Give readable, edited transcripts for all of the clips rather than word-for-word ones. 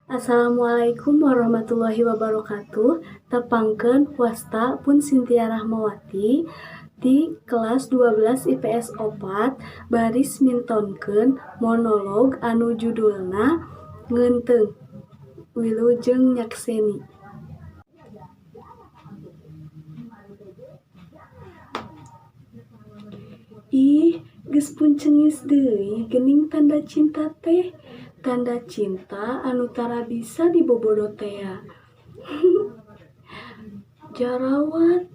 Assalamualaikum warahmatullahi wabarakatuh. Tepangkeun, wasta pun Sintia Rahmawati ti kelas 12 IPS 4 baris mintonkeun monolog anu judulna Ngeunteung. Wilujeng nyakseni. Ih, geus puncengis deui geuning tanda cinta teh. Tanda cinta anu tara bisa dibobodo tea. Jarawat.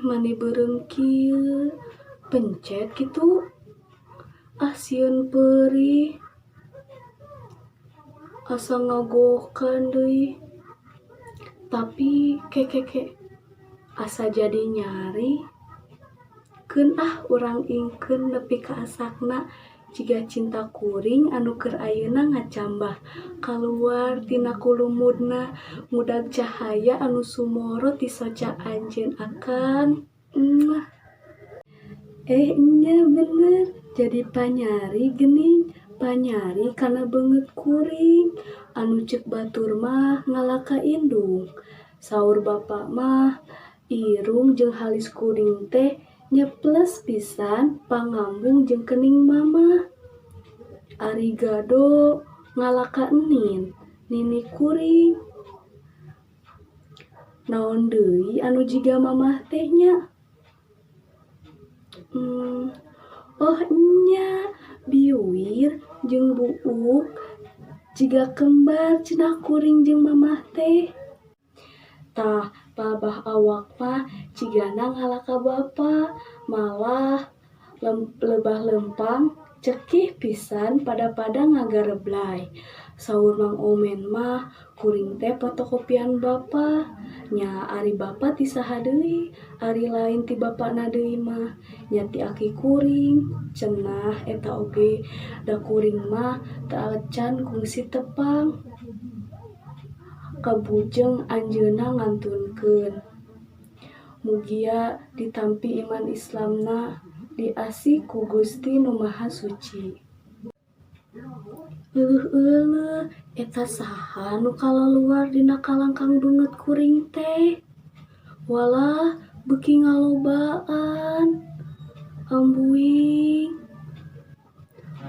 Mani beureum kieu. Pencet kitu. Ah, sieun peurih. Asa ngagokan deui. Tapi ke ke ke asa jadi nyari. Keun ah urang ingkeun nepi ka asakna jiga cinta kuring anu keur ayeuna ngacambah kaluar tina kulumudna ngudag cahaya anu sumoro ti soca anjeun Akang. Muah. Eh, nya bener jadi panyari geuning, panyari kana beungeut kuring anu ceuk batur mah ngala ka indung. Saur bapa mah irung jeung halis kuring teh nyeples pisan pangambung jeung kening mamah. Ari gado ngala ka enin, nini kuring. Naon deui anu jiga mamah teh nya? Oh nya, biuir jeung buuk jiga kembar cenah kuring jeung mamah teh. Tah, palebah awak mah cigana ngala ka bapa, malah lebah leumpang cekih pisan pada-pada ngagareblay. Saur Mang Omen mah kuring teh fotokopian bapa. Nya ari bapa ti saha deui, ari lain ti bapana deui mah, nya ti aki kuring cenah eta oge da kuring mah teu acan kungsi tepang. Kabujeng anjeunna ngantunkeun. Mugia ditampi iman Islamna, diasih ku Gusti Nu Maha Suci. Euleuh-euleuh eta saha nu kalaluar dina kalangkang beungeut kuring teh? Walah beuki ngalobaan. Ambuing.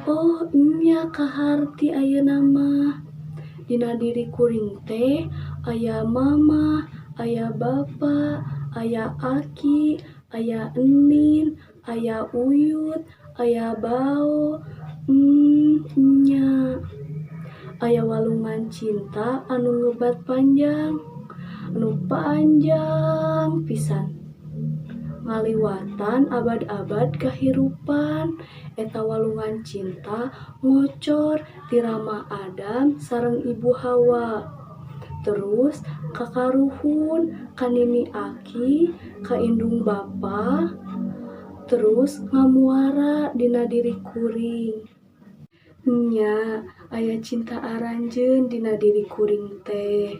Oh nya kaharti ayeuna mah. Dina diri kuring teh aya mamah, aya bapa, aya aki, aya enin, aya uyut, aya bao. Nya. Aya walungan cinta anu ngebat panjang, anu panjang pisan. Ngaliwatan abad-abad kahirupan, eta walungan cinta ngocor ti Rama Adam sareng Ibu Hawa. Terus ka karuhun, ka nini aki, ka indung bapa, terus ngamuara dina diri kuring. Nya, aya cinta aranjeun dina diri kuring teh.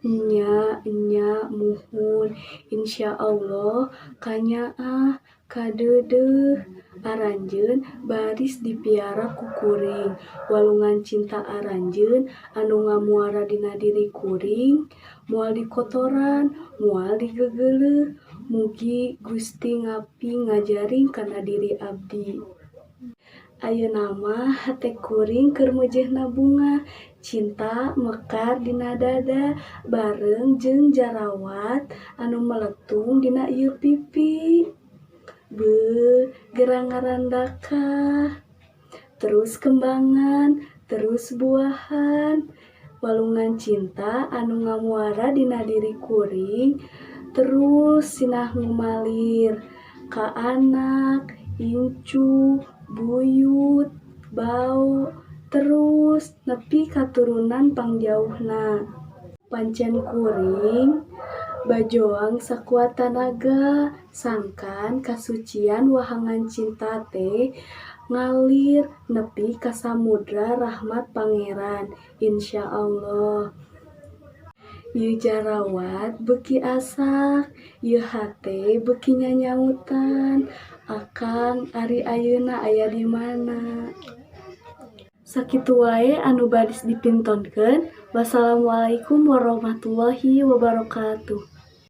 Nya, nya muhun, insyaallah kanyaah kadeudeuh aranjeun baris dipiara ku kuring. Walungan cinta aranjeun anu ngamuara dina diri kuring moal dikotoran, moal digegeuleuh. Mugi Gusti ngapi ngajaring kana diri abdi. Ayeuna mah hate kuring keur meujeuhna bunga, cinta mekar dina dada bareng jeung jarawat anu meletung dina ieu pipi. Beuh, geura ngarandakah. Terus kembangan, terus buahan. Walungan cinta anu ngamuara dina diri kuring terus sinah ngumalir ka anak, incu, buyut, bao, terus nepi katurunan pangjauhna. Pancen kuring bajoang sakuat tanaga sangkan kasucian wahangan cinta teh ngalir nepi ka samudra rahmat Pangeran, insyaallah. Ieu jarawat beuki asak, ieu hate beuki nyanyautan. Akang ari ayeuna aya di mana? Sakitu wae anu badis dipintonkeun. Wassalamualaikum warahmatullahi wabarakatuh.